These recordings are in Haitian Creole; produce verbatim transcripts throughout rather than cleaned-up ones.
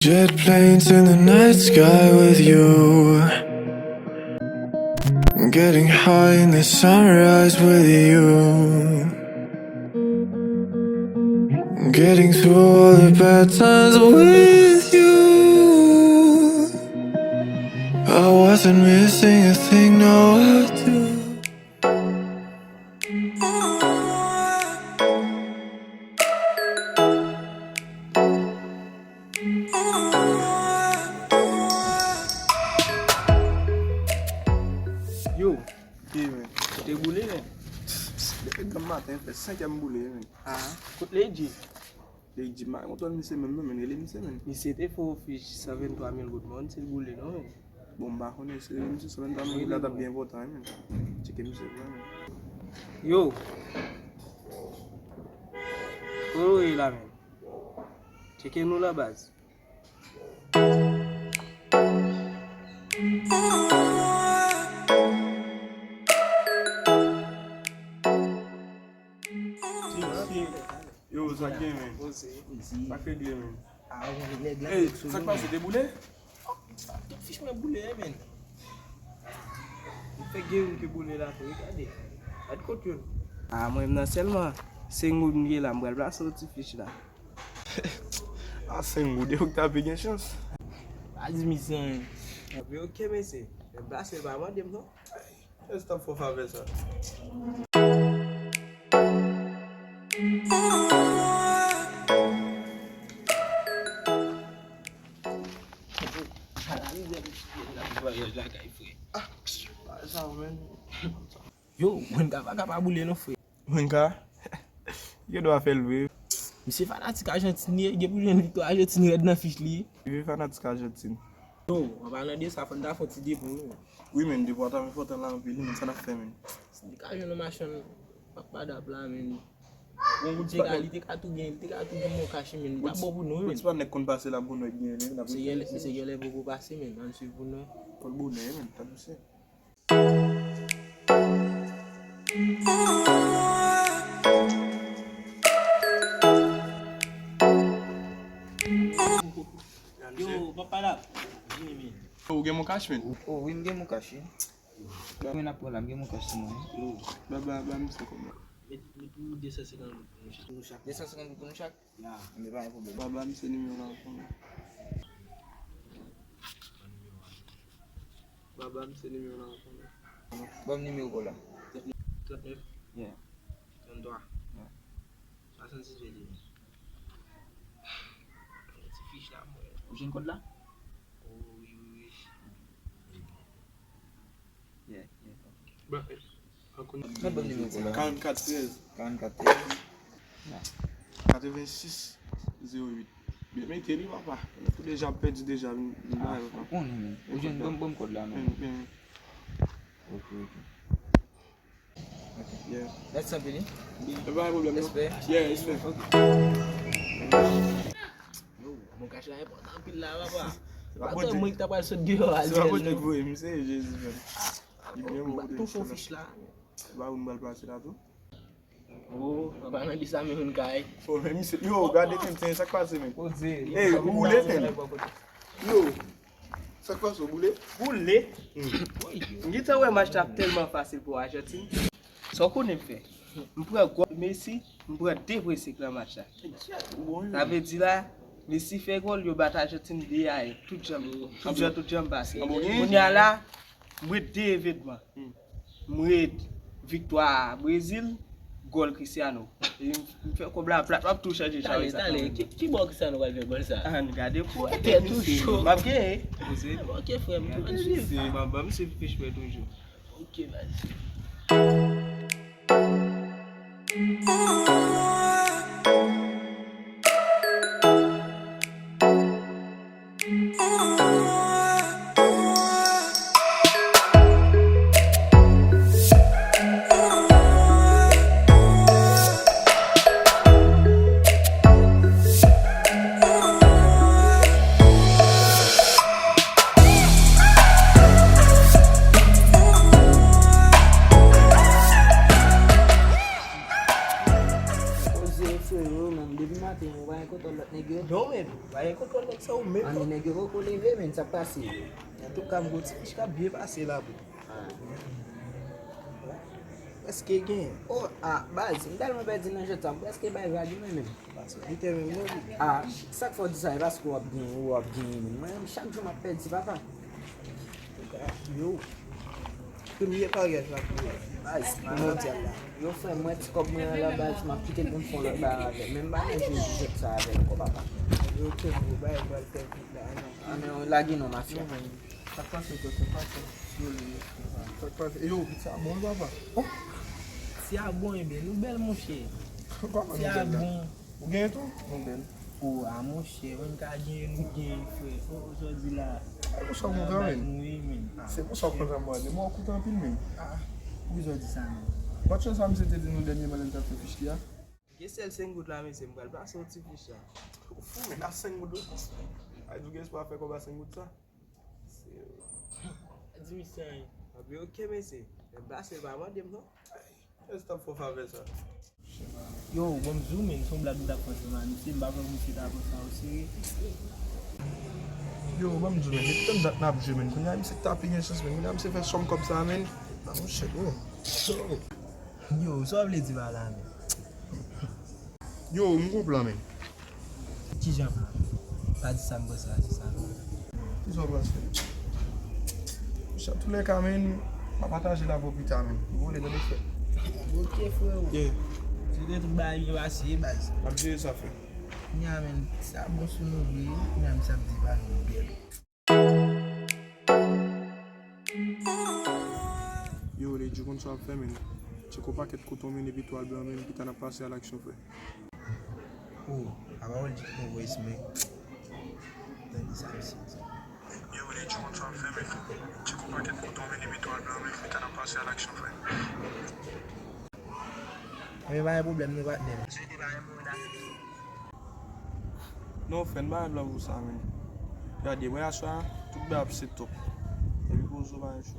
Jet planes in the night sky with you. Getting high in the sunrise with you. Getting through all the bad times with you. I wasn't missing a thing, no, I do. Yo, Ki, men? Ou te boule, men? Depi granm maten, fè senk è m boule, men. Ah, kot Lady? Lady, m pa konn misye menm, non, men, rele misye, men. Misye te fè w fich san venntwa mil goud, men, se boule, non, men. Bon, m pa konnen si rele misye san venntwa mil goud la, t ap byen enpòtan, men. Tcheke misye, vre, men. Yo! Kote w ye la, men? Tcheke nou la, baz. Yo, sa k gen, men? Sa k fè di, men? Ey, sa k pase, te boule? Tout fich mwen boule, men. M fè gen youn ki boule la tou, wi, gade. Gade kot youn. Ah, mwen menm nan sèlman senk goud m gen la, m pral plase yon ti fich la. A senk goud, e ou k ta pi gen chans. Pa di misye anyen. Epi ok, mesye. Men plase l pa mande m non. Èske t ap fè w favè sa? Yo, Wenka pa ka pa boule non, frè. Wenka? Gen dwa fè l vre. Misye fanatik Ajantin li ye, gen pou jwenn viktwa Ajantin rèd nan fich li. Li vin fanatik Ajantin. Yo, an palan de sa, fò n ta fè yon ti depo, wi. Wi, men, depo a ta enpòtan la anpil, men sa n ap fè, men? Si n te ka jwenn yon machann, pap padap la, men. Bon, li te ka, li te ka tou gen, li te ka tou gen bon kach, men. Li ta bon pou nou, men. Ti pa nèg konn pase la bonè gen, men. Se genlè, se genlè poko pase, men. Ann swiv pou nou. Fò l bonè, men, ta douse. Yo, papa la. Vini, vini. Ou gen mon kach, men? O, wi, m gen mon kach, wi. Mwen ap pran la, m gen mon kach sou mwen. Yo, ba, ba, ba, misye kòb la. Met, met pou de san senkant goud pou nou chak. De san senkant goud pou nou chak? Ya. Enben, pa gen pwoblèm. Ba, ba misye nimewo la pou mwen. Ba, ba misye nimewo la pou mwen. Ban m nimewo pa w la. Trannèf. Yeah. Tranntwa. Yeah. Swasannsis vennde. Ti fich la, mwen. Ou jwenn kòd la? O, wi, wi, wi. Yeah, yeah. Ba, eh, pa konn. Mwen ban m nimewo pa w la. Karannkat trèz. Karannkat trèz. Katrevensis zewo uit. Byen mete li, papa. Ou deja pèdi deja, vin, vin bay, papa. Ou konnen, men. Ou jwenn, ban m, ban m kòd la, non. Men, men. Ok, ok. Ok. Yeah. Mèsi anpil, wi. Pa gen pwoblèm, non. Respè. Yeah, respè. Ok. Yo, mon kach la enpòtan anpil la, papa. Se pa Bondye. Mwen ki ta pral sot deyò a. Se pa Bondye ki voye m, se Jezi menm. Li byen bon kote. Tou fon fich la. Se pa ou m pral plase la tou? Oh, an palan de sa, men moun kay. Oh, men misye, yo, gade tenten, sa k pase, men? Ey, ou boule, men? Yo, sa k pase, ou boule? Boule? Hmm. M gentan wè match la ap tèlman fasil pou Ajantin. Sa w konnen m fè? M pran gòl Messi, m pran de pwen senk nan match la. Sa vle di la, Messi fè gòl, yo bat Ajantin de a en. Tout jan, tout jan, tout jan pase. Kounye a la, m wè de evènman. M wè viktwa Brezil, gòl Cristiano. E m, m fè kòb la plat, m ap tou chanje chawè sa. Talè, talè, ki, ki bò Cristiano pral fè gòl sa? Ann gade pou wè. Tèt ou cho. M ap genyen. Poze. Ok, frè m. Ban, ban m swiv fich mwen toujou. Ok, vas-y. Se ou menm. Ann, nèg yo poko leve, men sa k pase? Antouka, m gon ti fich k ap byen pase la, bro. Ah. Prèske gen. Oh, ah, baz, m tèlman pèdi nan jwèt sa, m prèske bay vag, mwen menm. Pase pite menm non. Ah, sa k fè w di sa, e paske w ap gen, w ap gen, mwen menm, chak jou m ap pèdi, papa. Yo. Premye paryaj la pou yo. Baz, mondyal la. Yo fè mwen ti kòb mwen an la, baz, m ap kite l pou m fè yon lòt bagay avè l. Men m pa nan jwe jwèt sa avè l ankò, papa. Yo, ok, bro, bay, pral fè vit la, non. Ah, men, lage non, mafya. Non, men, sa k pase, bro? Sa k pase? Yo, yo, yo. Sa k pase? Yo, pizza bon, papa. Oh! Si a bon, ebyen, nou bèl, monchè. Papa, nou bèl la. Si a bon. Ou genyen tou? Nou bèl. O, a monchè, mwen ka genyen, nou genyen, frè. O, o, sa w di la. Ay, monchè, w kontan, men. Anba nou ye, men. Se pou sa w kontan, mwen. Mwen, w kontan anpil, men. Ah, poukisa w di sa, men? Ou pa t sonje sa misye te di nou dènyèman lè n t ap fè fich li a? Gen sèl senk goud la, mesye, m pral pase yon ti fich la. Ou fou, men, a senk goud la. Ay, di w gen espwa fè kòb a senk goud sa? Se di misye anyen. Anben, ok, mesye. Men pase, pa mande m, non. Èske t ap fè w favè sa? Yo, ban m di w, men, se yon blag m t ap fè ansanm a misye, m pa kwè misye ta pran sa oserye. Yo, ban m di w, men, depi tann dat n ap jwe, men, kounye a misye ta pi gen chans, men, kounye a misye fè sòm kòb sa, men. Ah, monchè, bro. Yo, sa w vle di pa la, men? Yo, m gon plan, men. Kijan plan? Pa di sa m panse a, se sa non. Kisa w panse? Monchè, antoulèka, men, m a pataje l avè w pita, men. Ou vole tande frè. Ok, freo. Yeah. Se de tout bagay byen pase, baz. N ap jere sa, frè. Kounye a, men, sa bon sou nou vre, kounye a, men, sa m di pa nou bèl. Yo, Lady, ou konn sa w ap fè, men. Tcheke yon pakèt koton, men, epi twal blan, men, pita n ap pase a laksyon, frè. Oh, apa w di pou voice, men. Tande sa misye di. Yo, Lady, ou konn sa w ap fè, men. Tcheke yon pakèt koton, men, epi twal blan, men, pita n ap pase a laksyon, frè. Ebyen, pa gen pwoblèm, non, patnè m. Non, frè, n pa gen plan pou sa, men. Gade, wè aswè a, tout bagay ap se top. Epi poze w pa gen cho.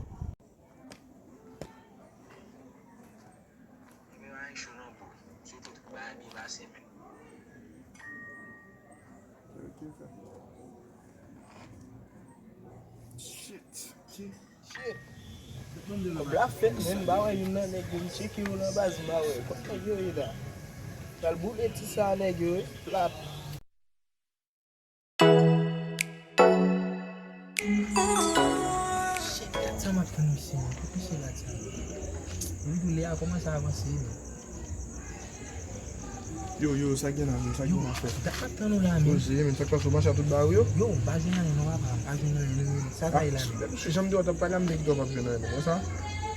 Ebyen, pa gen cho non, bro. Sitou tout bagay byen pase, men. Ok, frè. Shit. Shit. Kòb la fèt, men m pa wè youn nan nèg yo, m tcheke yo nan baz, m pa wè. Kot nèg yo ye la? Pral boule ti sa nèg yo, wi. Plat. Shit, gad sa m ap tann misye, men. Kot misye la, sa? Wi, tou lè a kòmanse avanse, men. Yo, yo, sa gen la, men, sa gen la, frè. Dat m ap tann ou la, men. Poze, men, sa k pase, ou mache a tout bagay ou yo? Yo, m pa jwenn anyen non, papa, m pa jwenn anyen non, men. Sa k ay la, men. Mesye, jan m di w, w t ap pale a m te di w p ap jwenn anyen, men, konsa.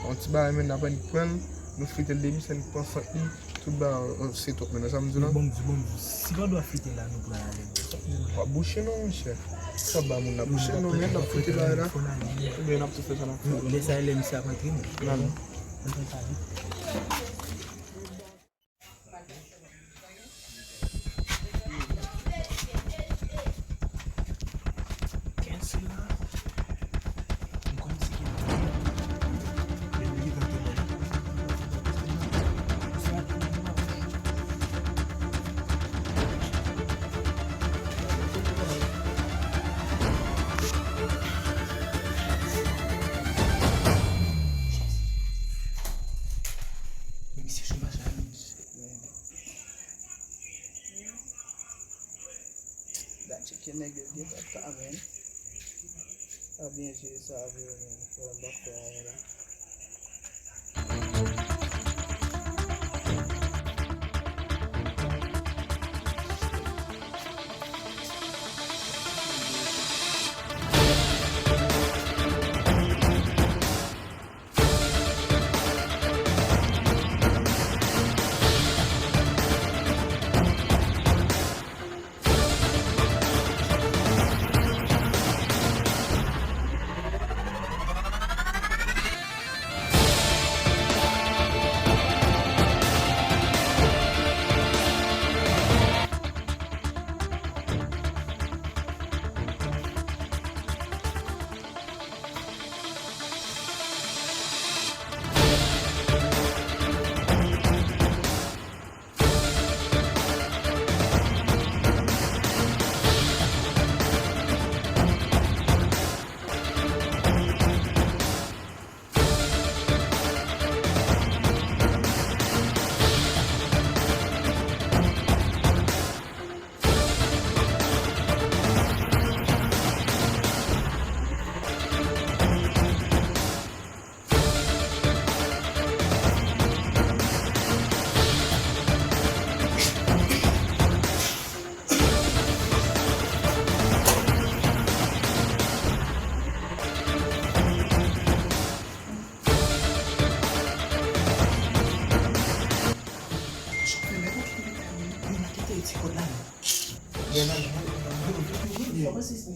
Yon ti bagay, men, n ap annik pran l, nou frite l demisyon, n pran sant li, tout bagay, euh, se top, men, sa m di w la. Bon, m di, bon, m di, si pa dwa frite la, nou pran ale, men. W ap bouche non, monchè. Sa ba moun la bouche non, men, n ap frite bagay la. Ebyen, n ap tou fè sa n ap fè. Lè sa, lè misye ap antre, men. Nan. Antre sa vit. Misye chomaj la, men. Gad tcheke nèg yo gentan ta, men. Pa byen jere sa avè yo, men. Fò m pa fè anyen la.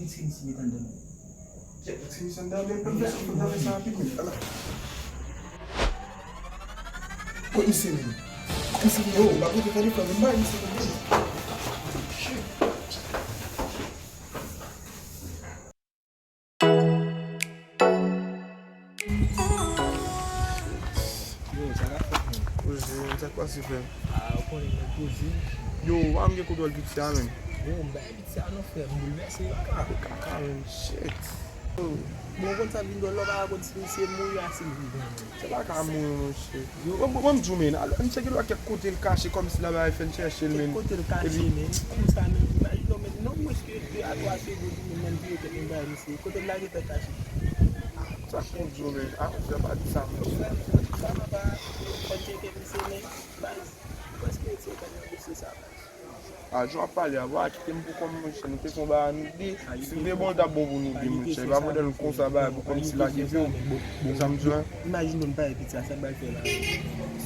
Èske misye met anndan menm? Èske misye anndan menm? Fè sa, fè sa rapid, men. Ala. Kot misye menm? Kot misye menm? Yo, m pa pote telefòn, m bay misye telefòn. Shit. Yo, sa k ap fèt, menn? Poze, menn, sa k pase, frè m? A, ou konnen, menn, poze. Yo, pa m gen kontwòl piti a, menn. Yo, m bay piti a non, frè m, boulvèse papa. Kaka, menn, shit. Yo, bon, ou konn sa k vin dwòl la, ou pa ka konn si misye mouri a si l vivan, menn. Se pa ka mouri, monchè. Yo. Bon, bon, bon, m di w, menn, al, misye gen dwa kèk kote l kache, kòmsi la bagay fè n chèche l, menn. Kèk kote l kache, menn. Konsa, menn, imajine w, menn, nan mwens ke de a twa segonn, menn, nan vire tèt, menn, bay misye. Kote l lage tèt kache? Sa k pou di w, menn? A, frè, pa di sa, monchè. Frè m, sa m ap fè, fò n tcheke misye, menn. Baz, prèske se kòm yon mesye sa, baz. A, jan w ap pale a, bò, a kite m pou kò m, monchè, nou te fè yon bagay nou de. Si n te bon, l t ap bon pou nou de, monchè. E pa pandan l konsa, bagay pou kòmsi lage pye w. Sa m di w, en? Imajine w m pa gen piti a, sa m pral fè la.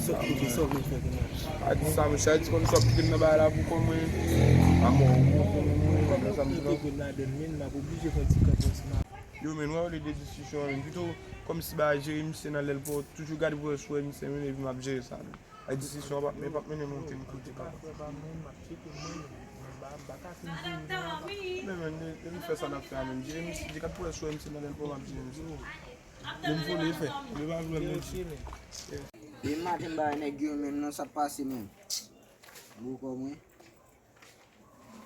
Sòt kote, sa w vle fè kounye a? Pa di sa, monchè. A di kòm sa w ap kite m nan bagay la pou kò mwen. A mò, ou konprann mwen, sa m di w. Yo, men, wè, olye de diskisyon, men, pito kòmsi bagay jere misye nan lè l pa w, toujou gade pou wè si w wè misye, men, epi m ap jere sa, men. Ay, diskisyon an p ap, men p ap mennen m okenn kote, papa. Men, men, de, de nou fè sa n ap fè a, men. Jere misye, di kat pou wè si w wè misye nan lè l pa w, m ap jere misye. Yo, m vole, frè. Yo pa vle m, men. Depi maten m pa wè nèg yo menm non, sa k pase menm? Gwo kò mwen.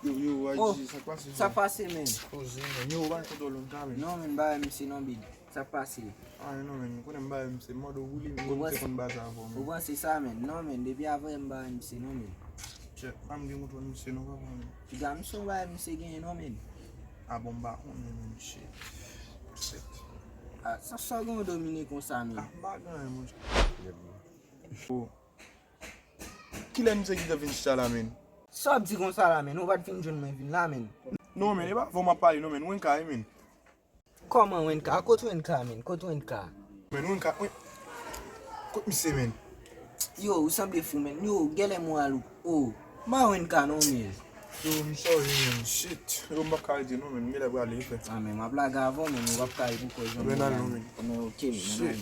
Yo, yo, oh, Ayiti, sa k pase, sa frè? Pase, men? Poze, men. Yo, ou pa gen kontwòl yon ka, men. Non, men, m pa wè misye non, big. Sa k pase? A, non, men, ou konnen m pa wè misye, m mande w pou li, men misye konn baz avè w, men. Ou panse sa, men? Non, men, depi avan yè m pa wè misye non, men. Chè, pa m gen kontwòl misye non, papa, men. Piga m son pa wè misye genyen non, men. A bon, m pa konnen, men, shit. Shit. A, sa, sa w gen w domine konsa, men? A, m pa gen anyen, monchè. Oh. Kilè misye gentan vin chita la, menn? Sa w ap di konsa la, menn? Ou pa t fin jwenn mwen vin la, menn? Non, menn, e pa avè w m ap pale, non, menn. Wenka, wi, menn. Kòman Wenka? Kot Wenka, menn? Kot Wenka? Menn, Wenka, Wen-, kot misye, menn? Yo, ou sanble fou, menn. Yo, genlè moral ou. Oh, m pa Wenka, non, menn. Yo, m sorry, menn. Shit. Yo, m p ap ka rete, non, menn. M genlè prale, frè. A, men m ap lage avè w, menn. Ou p ap ka rete pou kòz yon moral. Menn, al non, menn. Bon, men, oke, menn, al, menn. Shit.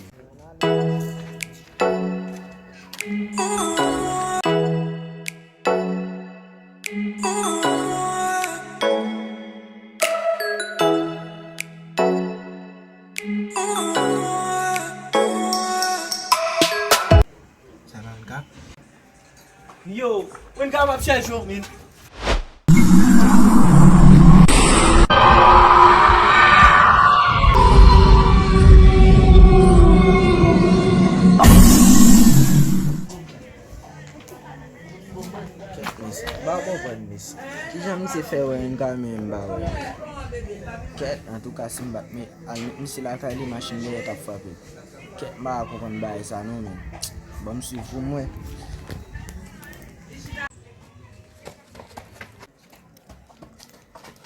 Sa va, Wenka? Yo, Wenka, m ap chèche w, men. Kèt, mesye. M pa konprann, mesye. Kijan misye fè wè Wenka, men m pa wè. Kèt, antouka, si m pa t met, al met misye lakay li, machin dèyè t ap frape. Kèt, m pa konprann bagay sa non, men. Ban m swiv pou m wè.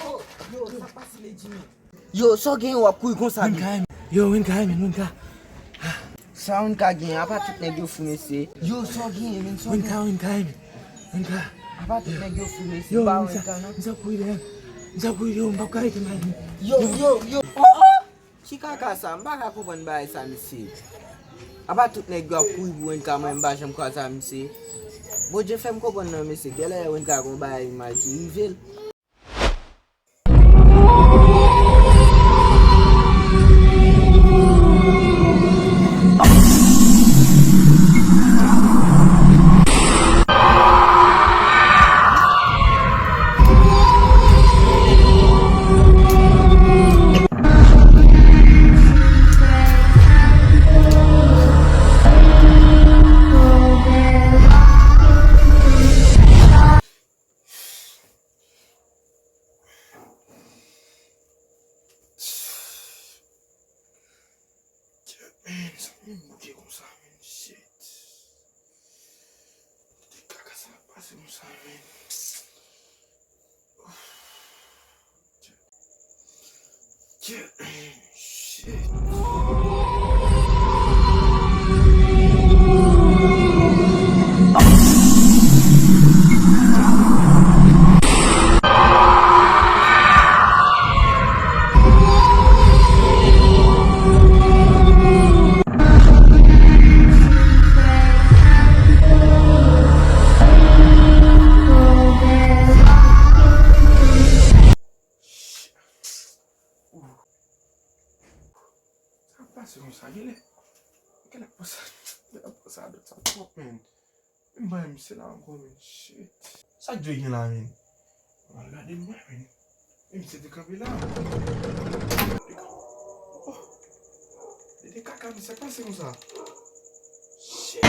Oh, yo, sa pase, Lady, men. Yo, sa w genyen w ap kouri konsa, men? Wenka, men. Yo, Wenka, men, Wenka. Sa Wenka genyen? Apa tout nèg yo fou, mesye. Yo, sa w genyen, men, sa w genyen? Wenka, Wenka, men. Wenka. Apa tout nèg yo fou, mesye. Yo, pa Wenka, non. Misye ap kouri dèyè m. Misye ap kouri, yo, m p ap ka rete mal, men. Yo, yo, yo. Oh, oh. Ki kaka sa? M pa ka konprann bagay sa, mesye. Apa tout nèg yo ap kouri pou Wenka, mwen m pa janm kwaze a misye. Bondye fè m konprann non, mesye. Genlè Wenka gon bagay mal ki rive l. Shit, man, sa menm bouke konsa, man, shit. Ki kaka sa pase konsa, man. Shit, man, shit. Sa ap pase konsa, genlè. Genlè panse, genlè panse a dòt sa twòp, man. M bay misye la ankò, man. Shit. Sa k dwe gen la, man? Mwen al gade m wè, man. E misye te kanpe la. Oh. Li te kaka, men sa k pase konsa? Shit.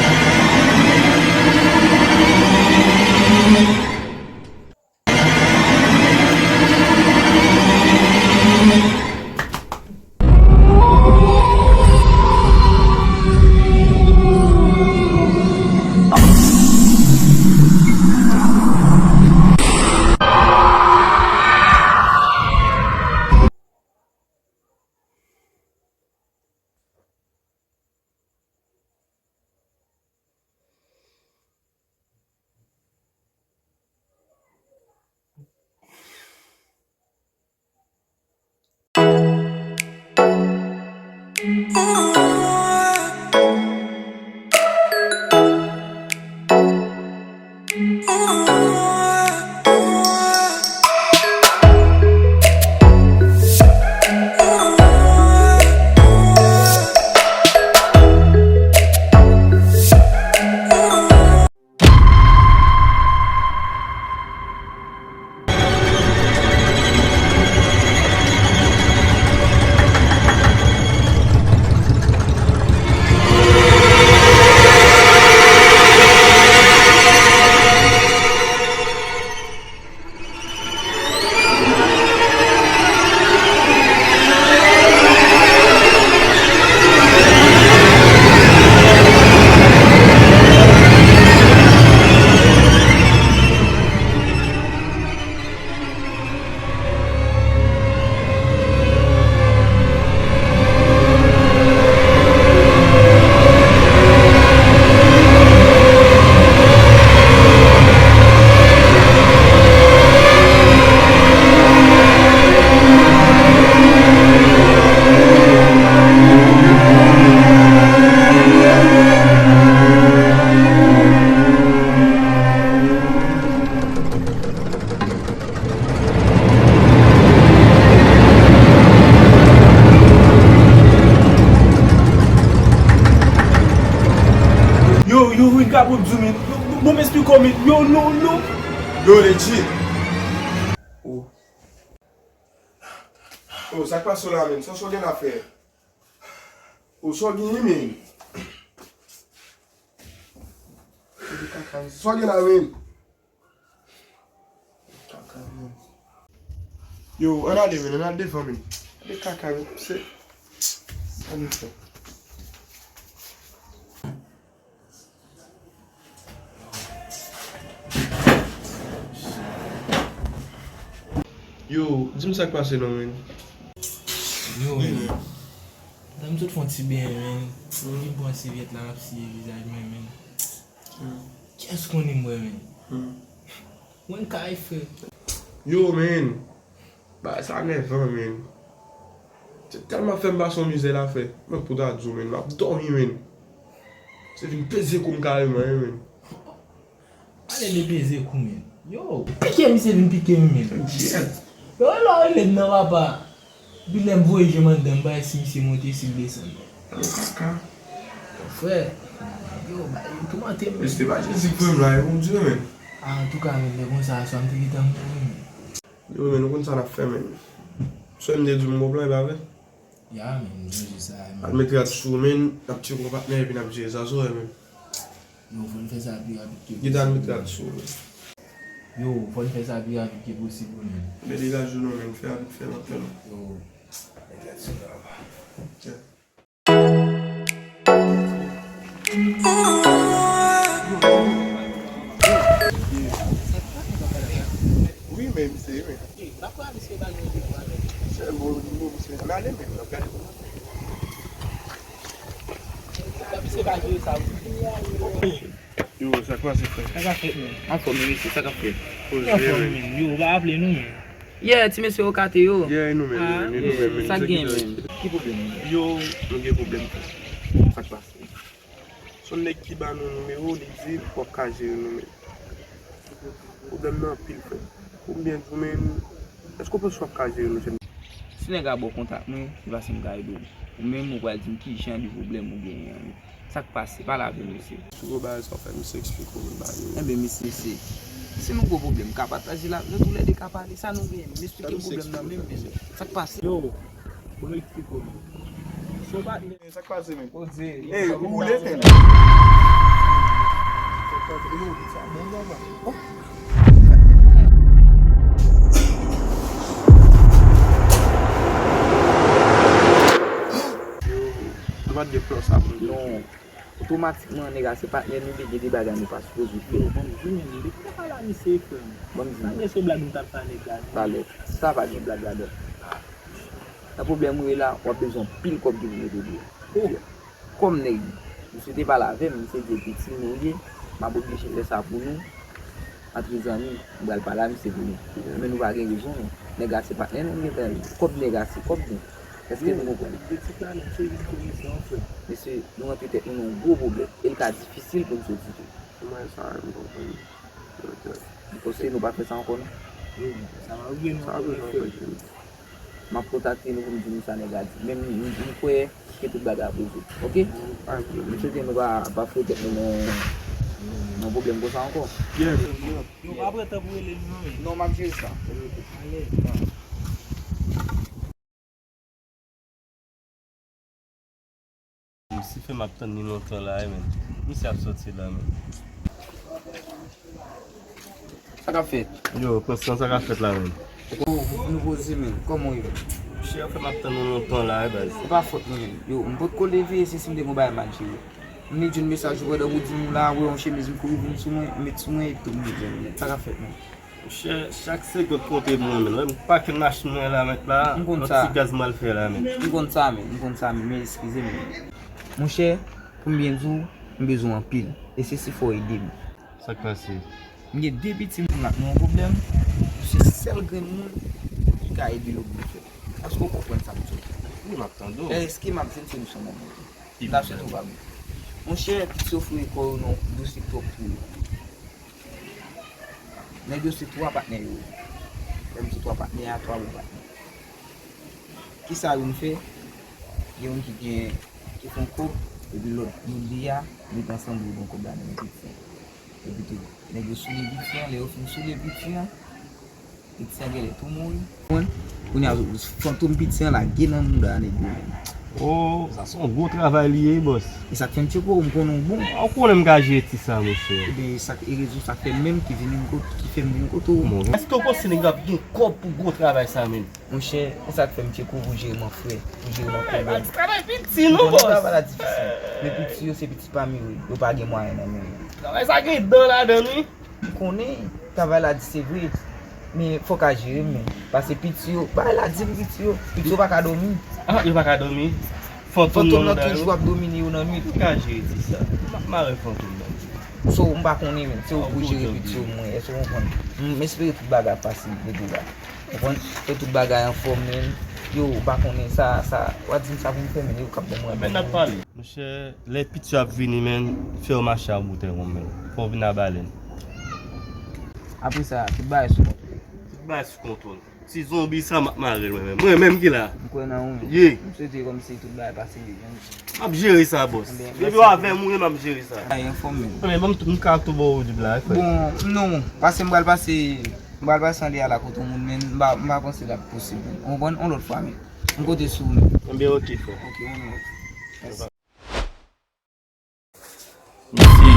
Yo, yo, Win ka pran zoom in. Yo, bon, m esplike w, men. Yo, yo, yo. Yo, Lady. Oh. Oh, sa k pase w la, men? Sa w gen la fè? Oh, sa w gen, men? Sa w gen la, men? Kaka, men. Yo, ann ale, men, ann al devan, men. Gade kaka, men, se, sa nou fè? Yo, di m sa k pase non, men. Yo, men. Tan m sot fè yon ti benyen, men. Mwen vin pran sèvyèt la, m ap siye vizaj mwen, men. Kiyès konnen m wè, men? Mwen kay, frè. Yo, men. Bagay sa nèvan, men. Se tèlman fè m pase yon mizè la, frè. Mwen pou ta di w, men. M ap dòmi, men. Se vin peze kou m kareman, wi, men. Pale de peze kou, men. Yo, pike misye vin pike m, men. Yo, lè w rele m nan, papa. Epi lè m voye je m anndan, m pa wè si misye monte, si l desann. Yo, kaka. Frè, yo, ba, yo toumante m. Mesye, pa Jezi k voye m la, e Bondye, men. A, antouka, men, lè konsa, aswè a m te gentan mouri, men. Yo, men, nou konn sa n ap fè, men. Sè m te di m gon plan, e pa vre? Ya, men, m sonje sa, men. Al met rad sou, men, n ap tcheke yon patnè, epi n ap jere sa, sou wè, men. Yo, fò n fè sa pi rapid ke posib. Gita, al met rad sou, men. Yo, fò n fè sa pi rapid ke posib, wi, men. Men degaje w non, men, fè rapid, fè rapid, non. Yo, met rad sou la, papa. Wi, men, misye, men. Sèl bon nivo misye. Ann ale, men, n ap gade. Yo, sa k pase, frè? Sa k ap fèt, men? Anfòm, wi, mesye, sa k ap fèt? Anfòm, men. Yo, ou pa raple nou, men. Yeah, ti mesye okate yo. Yeah, e nou menm, e nou menm, e nou menm, men. Sa k gen, men? Ki pwoblèm, men? Yo, nou gen pwoblèm, frè. Sa k pase? Se yon nèg ki ba nou nimewo, li di w ap ka jere nou, men pwoblèm nan anpil, frè. Pou m byen di w, men, èske w panse w ap ka jere nou, jèn? Si nèg la ba w kontak mwen, se paske m ka ede w. Ou menm, ou pral di m ki jan de pwoblèm ou genyen an. Sa k pase? Pale avè m, mesye. Pi gwo bagay sa w fè, misye eksplike w, m ba yo. Enben, mesye, se, si nou gen pwoblèm, ka pataje l avè nou, toulède ka pale. Sa nou genyen? M eksplike m pwoblèm nan menm, mesye. Sa k pase? Yo, bon, m eksplike w. Son patnè. Sa k pase, menm? Poze. Ey, ou lete, menm. Yo, sa bon, papa. Oh. Yo, nou pa t gen plan sa pou nou. Non. Otomatikman, nèg la se patnè nou, li gen de bagay nou pa sipoze fè. Yo, ban m di, men, li pa pale a misye, frè m. Ban m di, non. Malgre se blag nou t ap fè a nèg la, non. Talè, sa pa gen blag ladan. Nan pwoblèm ou ye la, w ap bezwen anpil kòb ki pou mete deyò. Oh. Kòm nèg, misye te pale avè m, misye di piti nou ye, m ap oblije fè sa pou nou. Antre zanmi, m pral pale a misye pou nou. Men nou pa gen rezon, non. Nèg la se patnè nou, nou gentan, kòb nèg la se kòb nou. Èske nou konprann? Yo, kritik la, non, se vin kouri san frè. Mesye, nou rantre tèt nou nan yon gwo pwoblèm. E l ka difisil pou n soti tou. Mwen, sa, m konprann. Paske nou pa fè sa ankò, non? Yo, sa va oubyen nou ankò, frè. M ap kontakte nou pou m di nou sa nèg la di. Men m, m, m kwè ke tout bagay ap rezoud. Oke? M swete nou pa, pa fout tèt nou nan, nan pwoblèm konsa ankò. Yo, pa pran tan pou rele l non, men. Non, m ap jere sa. Ale. Misye fè m ap tann li lontan la, wi, men. Misye ap soti la, men. Sa k ap fèt? Yo, prens lan, sa k ap fèt la, men? Oh, nou poze, men. Kòman w ye? Monchè, fè m ap tann ou lontan la, wi, baz. Se pa fòt mwen, men. Yo, m potko leve, se si m te gon bagay m al jere. M li jwenn mesaj ou pandan pou di m la, wè yon chemiz m kouri vin sou mwen, m met sou mwen, epi tou m li jwenn, men. Sa k ap fèt, men? Monchè, chak segonn konte pou mwen, men. Lè m pake machin mwen la, mèt la, yon ti gaz m al fè la, men. M konn sa, men. M konn sa, men. Men eskize m, men. Monchè, pou m byen di w, m bezwen w anpil. E se si fò w ede m. Sa k pase? M gen de piti moun la, nou yon pwoblèm. Ou se sèl grenn moun ki ka ede yo byen fè. Èske w konprann sa m di w? Wi, m ap tande w. Èske m ap jwenn solisyon nan men w? M ta swete w ba m. Monchè, piti yo foure kò yo nan dosye twòp pou yo. Nèg yo se twa patnè yo ye. Lè m di twa patnè a, twa bon patnè. Kisa youn fè? Gen youn ki gen, ki fè yon kòb, epi lòt, lòt de a, met ansanm pou yo pran kòb la nan men piti an. Epi tou, nèg yo soule piti an, lè yo fin soule piti an, piti an genlè tou mouri. Konprann? Kounye a, fantom piti an lage nan mouda nèg yo menm. Oh, sa se yon gwo travay li ye, bòs. E sa k fè m tcheke w, m konnen w bon. Ou konnen m ka jere ti sa, monchè. Ebyen, e sa k, e rezon sa k fè m menm ki vin, ki fè m vin kote w. Èske w panse nèg yo ap gen kòb pou gwo travay sa menm? Monchè, e sa k fè m tcheke w pou jere m an frè, pou jere m an pwoblèm. Travay piti, non, bòs. Travay la difisil. Men piti yo, se piti pa m yo ye. Yo pa gen mwayen nan men yo. Travay sa gen dan ladan l, wi. M konnen travay la di se vre, men fò w ka jere m, men. Paske piti yo, bagay la di pou piti yo. Piti yo pa ka dòmi. Ah, yo pa ka dòmi. Fantom nan toujou ap domine yo nan nwit. Ou ka jere ti sa. M ap mare fantom nan. So, m pa konnen, men. Se ou pou jere piti yo, mwen. Èske w konprann? M espere tout bagay ap pase depi la. Konprann? Fè tout bagay anfòm, men. Yo, ou pa konnen sa, sa, w a di m sa pou m fè, men yo k ap ban m randevou. Men n ap pale. Monchè, lè piti yo ap vini, men, fè yo mache a bout, men. Fò w vin a balèn. Apre sa, tout bagay sou kontwòl. Tout bagay sou kontwòl. Ti zonbi sa, m ap mare l, mwen menm. Mwen menm ki la. M kwè nan ou, men. Ye. M swete kòmsi tout bagay pase byen. M ap jere sa, bòs. Depi w avè m, ou ye, m ap jere sa. Ay, anfòm, men. Men, bon, m ka tou ba w dib la, frè. Bon, non, pase m pral pase. M pral pase anlè a la kote yon moun, men m pa, m pa panse l ap posib, men. Ou konprann? Yon lòt fwa, men. M konte sou ou, men. Ebyen, oke, frè. Oke, yon lòt. Mèsi. Mesye,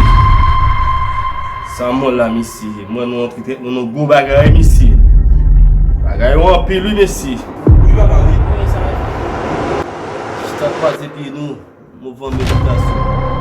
sa mò la, mesye. Mwen, nou antre tèt nou nan gwo bagay, mesye. Bagay yo anpil, wi, mesye. Wi, papa, wi. Chita kwaze pye nou. Mouvman meditasyon.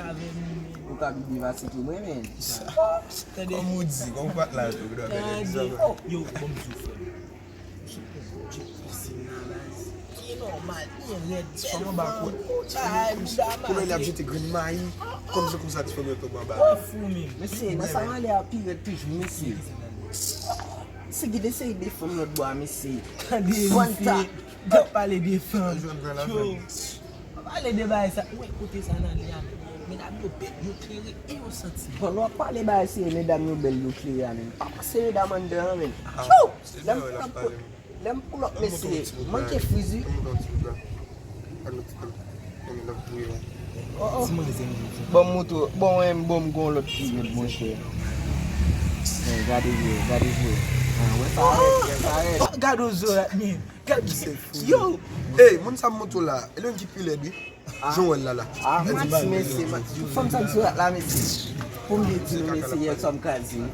avè m. Ou ka vin depase tou mwen, men. Tande. Kòm ou di, kòm ou pa t la tou, ou dwe fè egzanp. Yo, bon, m di w, frè m. Sou pwen djip pisin nan la. Li nòmal, li rèd, bèl fanm, bagay, bouda mare. Kounye a l ap jete grenn mayi, kòm se konsa ti fanm yo tonbe anba. Ou fou menm. Mesye, nan sa m ale a pi rèd toujou, mesye. Se ki te seri de fanm lòt bò a, mesye. Tande, mesye. T ap pale de fanm. Yo. Pa pale de bagay sa. Ou wè kote sa nan li a menm. Medam yo bèl, yo klere e yo santi. Pandan w ap pale bagay serye, medam yo bèl, yo klere a menm. Pa panse medam anndan an menm. Tchou! Lè m pull up, lè m pull up, mesye, manke friz wi. Oh, oh. Bon, m moute, bon, wè m, bon, m gon lòt ki rèd, monchè. Men, gade vre, gade vre. Ah, wè sa rèd, wè sa rèd. Gade zo la, men. Gade, yo! Ey, moun sa m montre w la, e li menm ki pi lèd wi. Jan w wè l la la. Ah, Max, mesye, Max. Tout fanm sa m sou rad la, mesye. Pou m byen di nou, mesye, yè swa m kraze wi.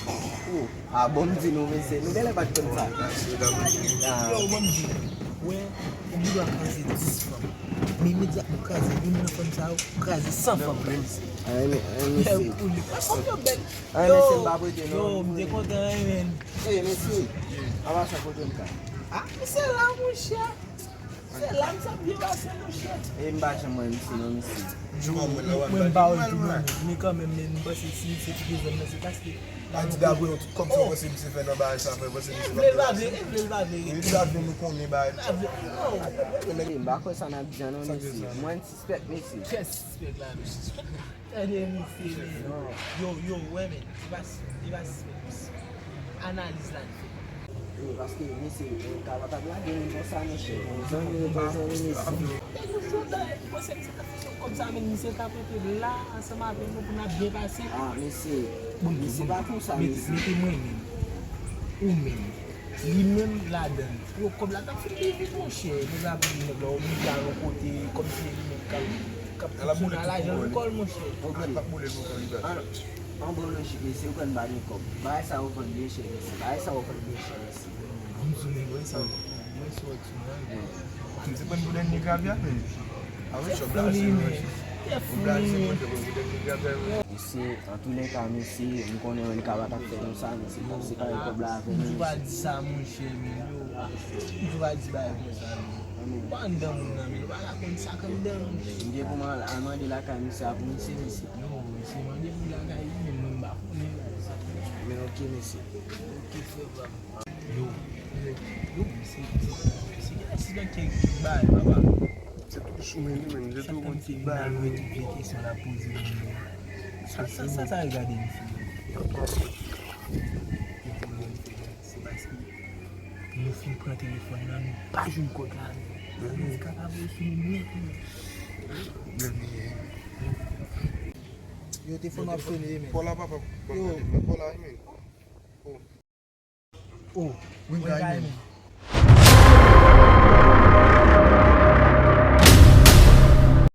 Oh, ah, bon, m di nou, mesye, nou genlè pa t konn sa. Ah. Yo, bon, m di nou. Wè, ou gen dwa kraze dis fanm. Men imedyatman ou kraze youn nan fanm sa yo, ou kraze san fanm nan misye. Ay, men, ay, mesye. Pou li. Wè fanm yo bèl. Ay, mesye, m pa prete non. Yo, m te kontan, wi, men. Ey, mesye. An pasan, kote m ka? Ah, men se la, monchè. Se la, m sot byen pase, monchè. E m pa janm wè misye non, mesye. Mwen, mwen, m pa wè l tou, men, men kanmenm, men m panse si misye kite zòn nan, se paske A di dapre yon tout kòb sa w panse misye fè nan bagay sa, fè panse misye vle l pa vle, vle l pa vle. Li sa vle nou konnen bagay. Pa vle, non. M pa kwè sa n ap di an non, mesye. Mwen sispèk, mesye. Kè sispèk la, mesye. Tande, mesye, men. Yo, yo, wè, men. Li pa, li pa sispèk, mesye. Analiz la, l fè. Wi, paske, mesye, ou ka pa t ap lage nou konsa, monchè. Zanmi, ou pa zanmi, mesye. Nèg yo cho dèyè, li panse misye t ap fè kòb sa, men misye t ap rete la, ansanm avèk nou, pou n ap byen pase. Ah, mesye. Bon, Mesye, pa konsa, mete, mesye. Mete mwen menm. Ou menm. Li menm ladan l. Yo, kòb la t ap fin vin vit, monchè. Nèg la vin, nèg la oblije al yon kote, kòmsi se li menm k ap, k ap fonksyone a lajan nan kò l, monchè. Ok. L ap boule pou kò li bèl. An, an bon lojik, mesye, ou kwè n pa gen kòb. Bagay sa yo vann byen chè, mesye. Bagay sa yo vann byen chè, mesye. Vin sou nèg, wè sa. Mwen sou wè sou mwen. M te pran pou dènye gravya, men. A wi, chòp la, Founi, se men. Tè Pou bla, se founi. Mwen te pran pou dènye gravya, men. Mesye, an tou lè ka, mesye, m konnen ann ka pa t ap fè nou sa, mesye, paske pa gen kòb la avè M nou, tou pa mesye. Di sa, monchè, men yo. M tou pa di bagay konsa, men. Pa anndan moun nan, men. Ou pa ka konn sa k anndan, monchè. M gen pou m al, al mande lakay misye a pou misye, mesye. Yo, misye mande pou lakay li, men mwen m pa konnen bagay sa. Men ok, mesye. Ok, frè pa m. Yo, yo, yo, misye, misye, misye, misye, misye, misye, bagay, papa. Se tou choumen li menm, se Chak tou tan moun misye ki vin bay al li. wè tout vye kesyon l ap poze moun yo. Sa, sa, sa, sa regade misye. Yo, pwoblèm, frè, se paske nou fin pran telefòn nan, nou pa jwenn kòd la. Sa vle di kapab yo sou nou nèt, men. Yo, telefòn ap sone, men. Pò la, papa, Yo. Pò la, men. Oh, Wi, mwen gay, gay, men. Men.